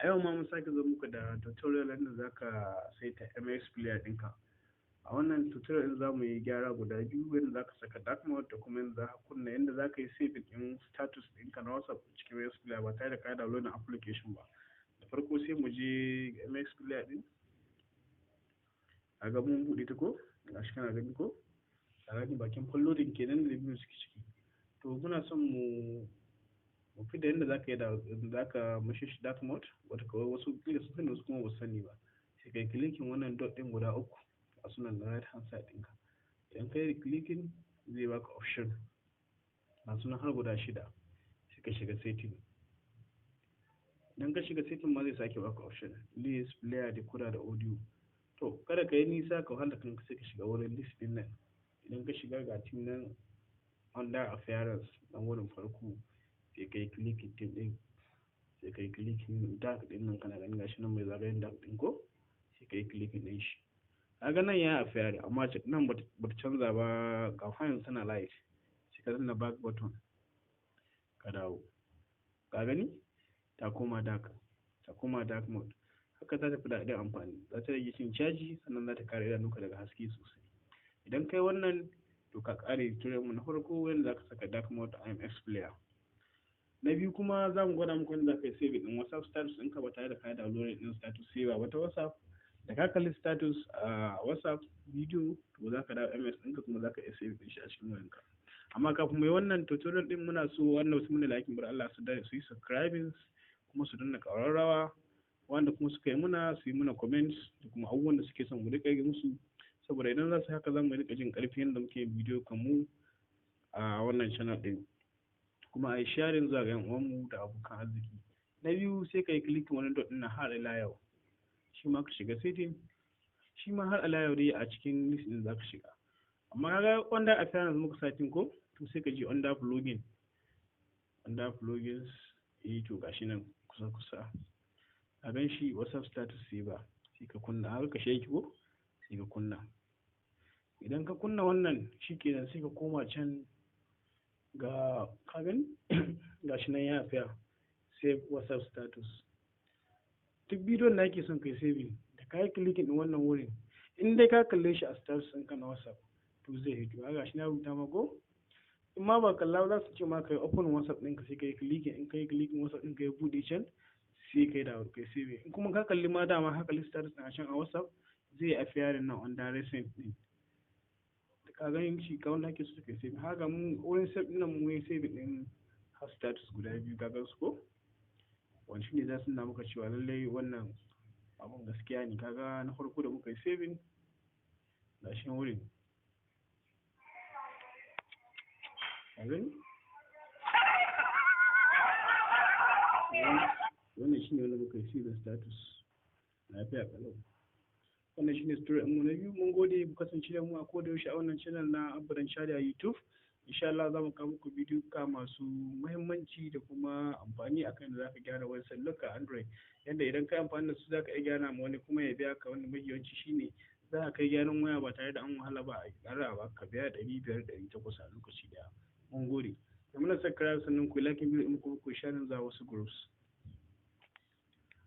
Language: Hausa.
A yau ma mun sake zo muku da tutorial yadda za ka saita MX Player ɗinka. A wannan tutorial ɗin za mu yi gyara guda biyu, yadda za ka saka dark mode da kuma yadda za ka kunna yadda za ka yi saving ɗin status ɗinka na WhatsApp cikin MX Player ba tare da ka downloading application ba. Da farko sai mu je MX Player ɗin. A ga mun buɗe ta ko? Gashi kana gani ko? A gani bakin loading kenan da biyu suke ciki. To muna son mu fi da yadda za ka yi da za ka mashi shi dark mode, wata kawai wasu kila sun sani, wasu kuma ba su sani ba. Sai kai clicking wannan dot ɗin guda uku a sunan na right hand side ɗinka. Idan ka yi clicking, zai baka option ga sunan har guda shida. Sai ka shiga setting. Idan ka shiga setting ma, zai sake baka option: list, player, decoder da audio. To kada ka yi nisa ka wahala kanka, sai ka shiga wurin list ɗin nan. Idan ka shiga, ga theme nan under appearance dan wurin farko, sai ka yi clicking theme ɗin, sai ka yi clicking dark ɗin nan. Kana ganin gashi nan mai zagayen dark ɗin ko? Sai ka yi clicking ɗin shi. Kaga nan ya appear, amma nan bata canza ba, ga yanzu tana light. Sai ka danna back button ka dawo. Ka gani, ta koma dark, ta koma dark mode. Haka za ta fi daɗin amfani, za ta rage cin caji, sannan za ta kare idanunka daga haske sosai. Idan kai wannan, to ka ƙare tutorial mu na farko, yadda za ka saka dark mode a MX Player. Na biyu kuma, za mu gwada muku yadda za ka yi saving ɗin WhatsApp status ɗinka ba tare da ka yi downloading ɗin status saver ba ta WhatsApp. Da ka kalli status a WhatsApp video, to za ka dawo MS ɗinka kuma za ka iya saving ɗin shi a cikin wayanka. Amma kafin mu yi wannan tutorial ɗin, muna so wannan su muna like bar Allah su da su yi subscribing kuma su danna ƙararrawa. Wanda kuma suka yi muna, su yi muna comments da kuma abubuwan da suke son mu riƙa yi musu, saboda idan za su haka, za mu riƙa jin ƙarfi yadda muke bidiyo kan mu a wannan channel ɗin, kuma a yi sharing zuwa ga 'yan uwanmu da abokan arziki. Na biyu, sai ka yi clicking wani dot ɗin nan har ila yau, shi ma ka shiga setting. Shi ma har ila yau dai a cikin list ɗin za ka shiga, amma kaga under appearance muka sa ko? To sai ka je under plugin, under plugins. Eh, to gashi nan kusa kusa, a gan shi, WhatsApp status saver. Sai ka kunna har ka sheki ko, sai ka kunna. Idan ka kunna wannan, shikenan, sai ka koma can. Ga ka gani, gashi nan ya fiya save WhatsApp status. Duk bidiyon da ake son kai saving, da ka yi clicking din wannan wurin, in dai ka kalle shi a status ɗinka na WhatsApp, to zai hito. Ga gashi na rubuta ma ko? In ma ba kalla, za su ce ma kai open WhatsApp ɗinka, sai ka yi clicking. In ka yi clicking, WhatsApp ɗinka ya buɗe can, sai kai da kai saving. In kuma ka kalli ma dama ka kalli status ɗin a can a WhatsApp, zai yi appearing nan under recent ɗin da ka gani shi ka wanda ake so kai saving. Haka mun wurin save ɗin nan, mun yi saving ɗin har status guda biyu. Ka gan su ko? Wani shine za su nuna maka cewa lallai wannan abun gaskiya ne. Kaga na farko da muka yi saving, gashi nan wurin, ka gani, wannan shine wanda muka yi saving status, lafiya kalau. Wannan shine story mu na biyu. Mun gode, ku kasance da mu a koda yaushe a wannan channel na Abba Dan Shadi a YouTube. Insha Allah za mu kawo muku bidiyo ka masu muhimmanci da kuma amfani akan da zaka gyara wayar sallarka Android, yadda idan ka amfani da su zaka iya gyara ma wani kuma ya biya ka. Wanda mafi yawanci shine za ka kai gyaran waya ba tare da an wahala ba, a ƙara ba ka biya 500, 800 a lokaci daya. Mun gode da muna subscribe, sannan ku like bidiyo kuma ku share zuwa wasu groups.